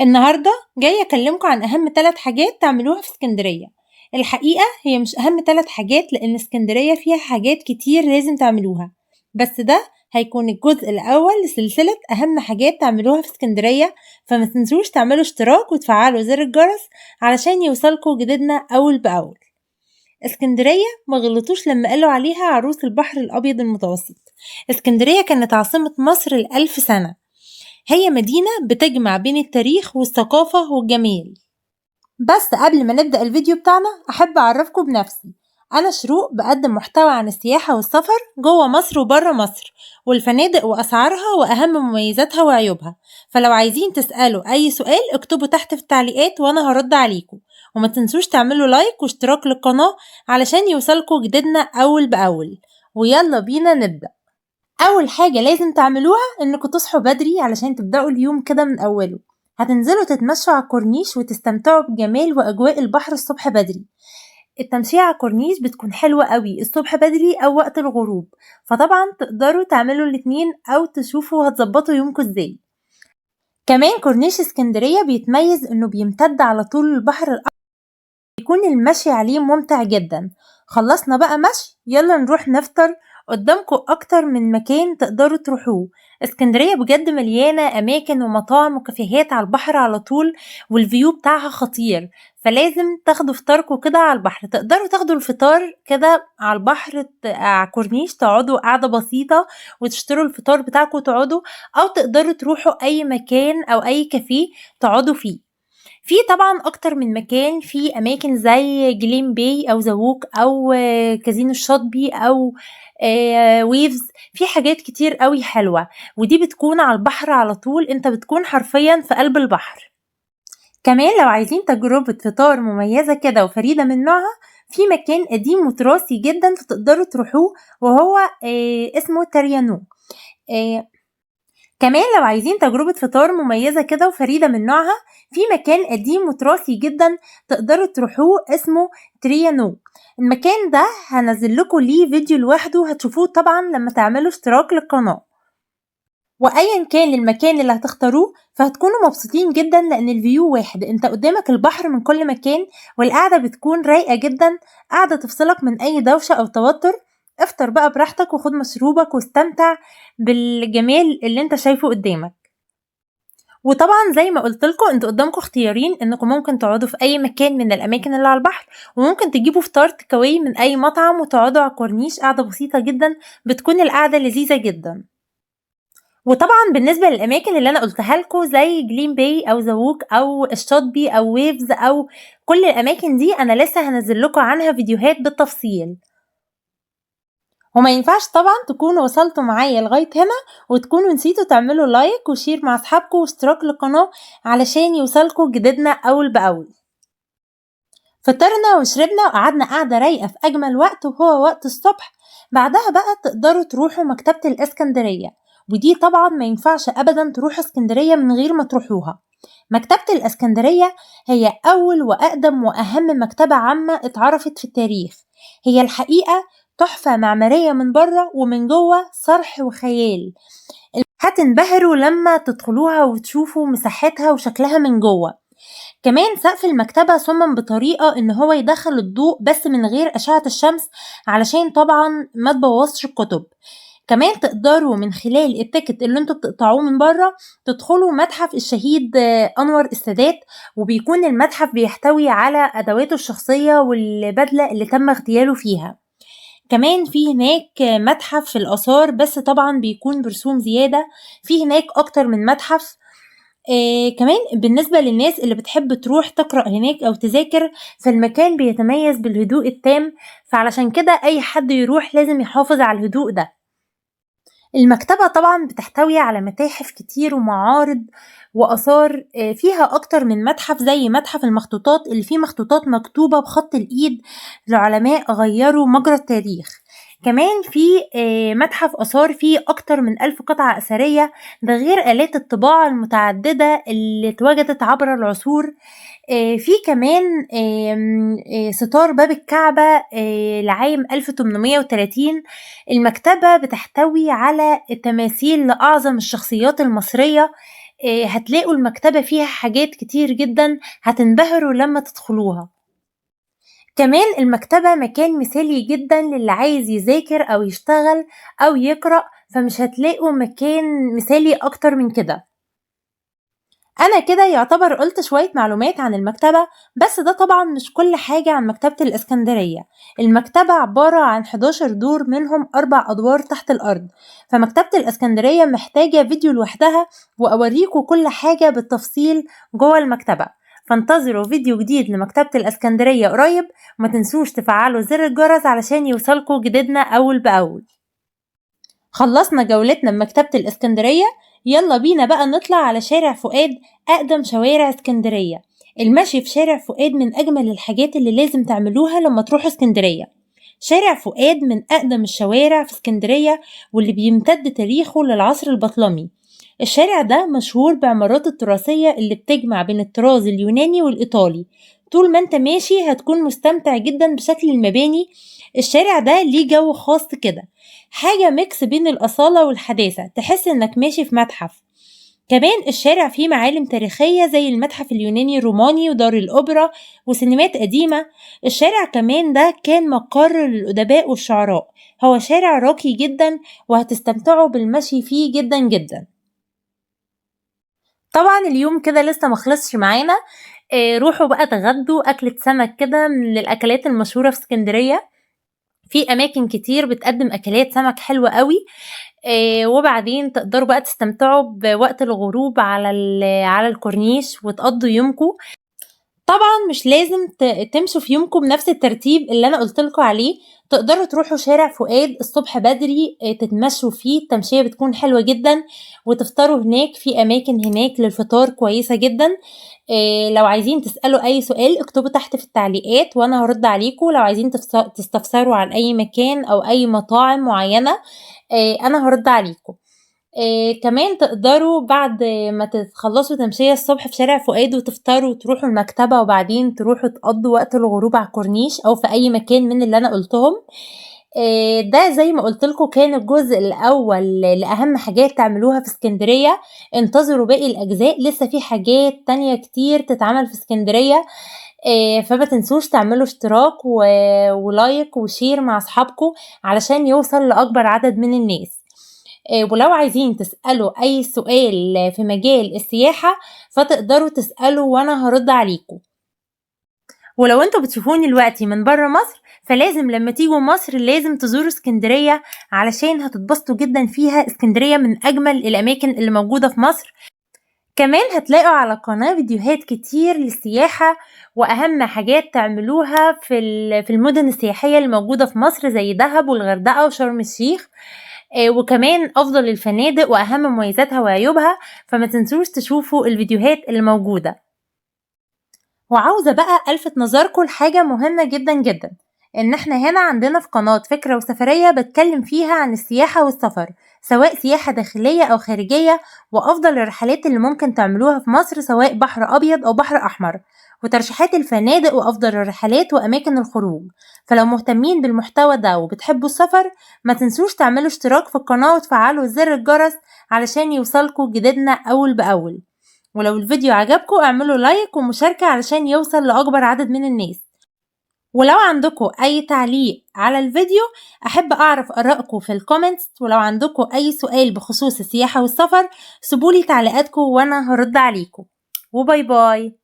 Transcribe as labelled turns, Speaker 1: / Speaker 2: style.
Speaker 1: النهاردة جاية أكلمكم عن أهم 3 حاجات تعملوها في اسكندرية. الحقيقة هي مش أهم 3 حاجات، لأن اسكندرية فيها حاجات كتير لازم تعملوها، بس ده هيكون الجزء الأول لسلسلة أهم حاجات تعملوها في اسكندرية. فما تنسوش تعملوا اشتراك وتفعلوا زر الجرس علشان يوصلكوا جديدنا أول بأول. اسكندرية ما غلطوش لما قالوا عليها عروس البحر الأبيض المتوسط. اسكندرية كانت عاصمة مصر ل1000 سنة. هي مدينة بتجمع بين التاريخ والثقافة والجمال. بس قبل ما نبدأ الفيديو بتاعنا أحب أعرفكم بنفسي. أنا شروق، بقدم محتوى عن السياحة والسفر جوه مصر وبره مصر، والفنادق وأسعارها وأهم مميزاتها وعيوبها. فلو عايزين تسألوا أي سؤال اكتبوا تحت في التعليقات وأنا هرد عليكم. وما تنسوش تعملوا like واشتراك للقناة علشان يوصلكوا جديدنا أول بأول. ويلا بينا نبدأ. أول حاجة لازم تعملوها إنكم تصحوا بدري علشان تبدأوا اليوم كده من أوله. هتنزلوا تتمشوا على الكورنيش وتستمتعوا بجمال وأجواء البحر الصبح بدري. التمشية على الكورنيش بتكون حلوة قوي الصبح بدري أو وقت الغروب، فطبعا تقدروا تعملوا الاتنين أو تشوفوا هتظبطوا يومكم ازاي. كمان كورنيش اسكندرية بيتميز إنه بيمتد على طول البحر الأحمر، بيكون المشي عليه ممتع جدا. خلصنا بقى مشي، يلا نروح نفطر. قدامكم أكتر من مكان تقدروا تروحوه. اسكندرية بجد مليانة أماكن ومطاعم وكافيهات على البحر على طول، وال view بتاعها خطير، فلازم تاخدوا فطاركم كده على البحر. تقدروا تاخدوا الفطار كده على البحر، على الكورنيش، تقعدوا قعدة بسيطة وتشتروا الفطار بتاعكم وتقعدوا، أو تقدروا تروحوا أي مكان أو أي كافيه تقعدوا فيه. في طبعا اكتر من مكان، في اماكن زي جليم باي او زووك او كازينو الشاطبي او ويفز. في حاجات كتير قوي حلوة، ودي بتكون على البحر على طول، انت بتكون حرفيا في قلب البحر. كمان لو عايزين تجربة فطار مميزة كده وفريدة من نوعها، في مكان قديم وتراثي جدا فتقدروا تروحوه، وهو اسمه تريانو. كمان لو عايزين تجربة فطار مميزة كده وفريدة من نوعها، في مكان قديم وتراثي جدا تقدروا تروحوه اسمه تريانو. المكان ده هنزل لكم ليه فيديو لوحده، هتشوفوه طبعا لما تعملوا اشتراك للقناة. وايا كان المكان اللي هتختاروه فهتكونوا مبسوطين جدا، لان ال view واحد، انت قدامك البحر من كل مكان، والقعدة بتكون رايقة جدا، قعدة تفصلك من اي دوشة او توتر. افطر بقى براحتك وخد مشروبك واستمتع بالجمال اللي انت شايفه قدامك. وطبعا زي ما قلت لكم انتوا قدامكم اختيارين، انكم ممكن تقعدوا في اي مكان من الاماكن اللي على البحر، وممكن تجيبوا فطار تكاوي من اي مطعم وتقعدوا على الكورنيش، قعدة بسيطة جدا، بتكون القعدة لذيذة جدا. وطبعا بالنسبة للأماكن اللي أنا قلتها لكم زي جليم باي أو زووك أو الشاطبي أو ويفز أو كل الأماكن دي، أنا لسه هنزل لكم عنها فيديوهات بالتفصيل. وما ينفعش طبعا تكونوا وصلتوا معايا لغاية هنا وتكونوا نسيتوا تعملوا like و share مع أصحابكم واشتراك للقناة علشان يوصلكوا جديدنا أول بأول. فطرنا وشربنا وقعدنا قعدة رايقة في أجمل وقت، وهو وقت الصبح. بعدها بقى تقدروا تروحوا مكتبة الإسكندرية، ودي طبعا ما ينفعش أبدا تروحوا اسكندرية من غير ما تروحوها. مكتبة الإسكندرية هي أول وأقدم وأهم مكتبة عامة اتعرفت في التاريخ. هي الحقيقة تحفة معمارية من بره، ومن جوه صرح وخيال. هتنبهروا لما تدخلوها وتشوفوا مساحتها وشكلها من جوه. كمان سقف المكتبة صمم بطريقة ان هو يدخل الضوء بس من غير أشعة الشمس، علشان طبعا ما تبوظش الكتب. كمان تقدروا من خلال ال ticket اللي انتوا بتقطعوه من بره تدخلوا متحف الشهيد أنور السادات، وبيكون المتحف بيحتوي على أدواته الشخصية والبدلة اللي تم اغتياله فيها. كمان في هناك متحف الآثار، بس طبعا بيكون برسوم زيادة. في هناك أكتر من متحف. كمان بالنسبة للناس اللي بتحب تروح تقرأ هناك أو تذاكر، فالمكان بيتميز بالهدوء التام، فعلشان كده أي حد يروح لازم يحافظ على الهدوء ده. المكتبة طبعا بتحتوي على متاحف كتير ومعارض وآثار، فيها أكتر من متحف، زي متحف المخطوطات اللي فيه مخطوطات مكتوبة بخط الإيد لعلماء غيروا مجرى التاريخ. كمان في متحف آثار فيه أكتر من 1000 قطعة أثرية، ده غير آلات الطباعة المتعددة اللي اتوجدت عبر العصور. في كمان ستار باب الكعبة لعام 1830. المكتبة بتحتوي على تماثيل لأعظم الشخصيات المصرية هتلاقوا المكتبة فيها حاجات كتير جدا هتنبهروا لما تدخلوها. كمان المكتبة مكان مثالي جدا للي عايز يذاكر أو يشتغل أو يقرأ، فمش هتلاقوا مكان مثالي أكتر من كده. أنا كده يعتبر قلت شوية معلومات عن المكتبة، بس ده طبعا مش كل حاجة عن مكتبة الإسكندرية. المكتبة عبارة عن 11 دور، منهم 4 أدوار تحت الأرض، فمكتبة الإسكندرية محتاجة فيديو لوحدها وأوريكم كل حاجة بالتفصيل جوه المكتبة. فانتظروا فيديو جديد لمكتبة الإسكندرية قريب، وما تنسوش تفعلوا زر الجرس علشان يوصلكوا جديدنا أول بأول. خلصنا جولتنا بمكتبة الإسكندرية، يلا بينا بقى نطلع على شارع فؤاد، أقدم شوارع اسكندرية. المشي في شارع فؤاد من أجمل الحاجات اللي لازم تعملوها لما تروحوا اسكندرية. شارع فؤاد من أقدم الشوارع في اسكندرية، واللي بيمتد تاريخه للعصر البطلمي. الشارع ده مشهور بعماراته التراثية اللي بتجمع بين الطراز اليوناني والإيطالي. طول ما انت ماشي هتكون مستمتع جدا بشكل المباني. الشارع ده ليه جو خاص كده، حاجة mix بين الأصالة والحداثة، تحس انك ماشي في متحف. كمان الشارع فيه معالم تاريخية زي المتحف اليوناني الروماني ودار الأوبرا وسينمات قديمة. الشارع كمان ده كان مقر للأدباء والشعراء. هو شارع راقي جدا وهتستمتعوا بالمشي فيه جدا جدا. طبعا اليوم كده لسه مخلصش معانا. روحوا بقى تغدوا أكلة سمك كده من الأكلات المشهورة في اسكندرية. في أماكن كتير بتقدم أكلات سمك حلوة قوي. وبعدين تقدروا بقى تستمتعوا بوقت الغروب على الكورنيش وتقضوا يومكم. طبعا مش لازم تمشوا في يومكم بنفس الترتيب اللي انا قلت لكم عليه. تقدروا تروحوا شارع فؤاد الصبح بدري، تتمشوا فيه، التمشية بتكون حلوة جدا، وتفطروا هناك، في اماكن هناك للفطار كويسة جدا. لو عايزين تسألوا اي سؤال اكتبوا تحت في التعليقات وانا هرد عليكم. لو عايزين تستفسروا عن اي مكان او اي مطاعم معينة، انا هرد عليكم. كمان تقدروا بعد ما تخلصوا تمشية الصبح في شارع فؤاد وتفطروا وتروحوا المكتبة، وبعدين تروحوا تقضوا وقت الغروب على الكورنيش أو في أي مكان من اللي أنا قلتهم. ده زي ما قلت لكم كان الجزء الأول لأهم حاجات تعملوها في اسكندرية. انتظروا باقي الأجزاء، لسه في حاجات تانية كتير تتعمل في اسكندرية. فما تنسوش تعملوا اشتراك و like و share مع أصحابكم علشان يوصل لأكبر عدد من الناس. ولو عايزين تسألوا أي سؤال في مجال السياحة فتقدروا تسألوا وأنا هرد عليكم. ولو انتوا بتشوفوني دلوقتي من بره مصر فلازم لما تيجوا مصر لازم تزوروا اسكندرية علشان هتتبسطوا جدا فيها. اسكندرية من أجمل الأماكن اللي موجودة في مصر. كمان هتلاقوا على القناة فيديوهات كتير للسياحة وأهم حاجات تعملوها في المدن السياحية اللي موجودة في مصر زي دهب والغردقة وشرم الشيخ، وكمان أفضل الفنادق وأهم مميزاتها وعيوبها. فما تنسوش تشوفوا الفيديوهات اللي موجودة. وعاوزة بقى ألفت نظركم لحاجة مهمة جدا جدا، إن إحنا هنا عندنا في قناة فكرة وسفرية بتكلم فيها عن السياحة والسفر، سواء سياحة داخلية أو خارجية، وأفضل الرحلات اللي ممكن تعملوها في مصر سواء بحر أبيض أو بحر أحمر، وترشيحات الفنادق وأفضل الرحلات وأماكن الخروج. فلو مهتمين بالمحتوى ده وبتحبوا السفر ما تنسوش تعملوا اشتراك في القناة وتفعلوا زر الجرس علشان يوصلكوا جديدنا أول بأول. ولو الفيديو عجبكم اعملوا like ومشاركة علشان يوصل لأكبر عدد من الناس. ولو عندكم أي تعليق على الفيديو أحب أعرف آرائكم في ال comments، ولو عندكم أي سؤال بخصوص السياحة والسفر سيبولي تعليقاتكم وأنا هرد عليكم. و bye bye.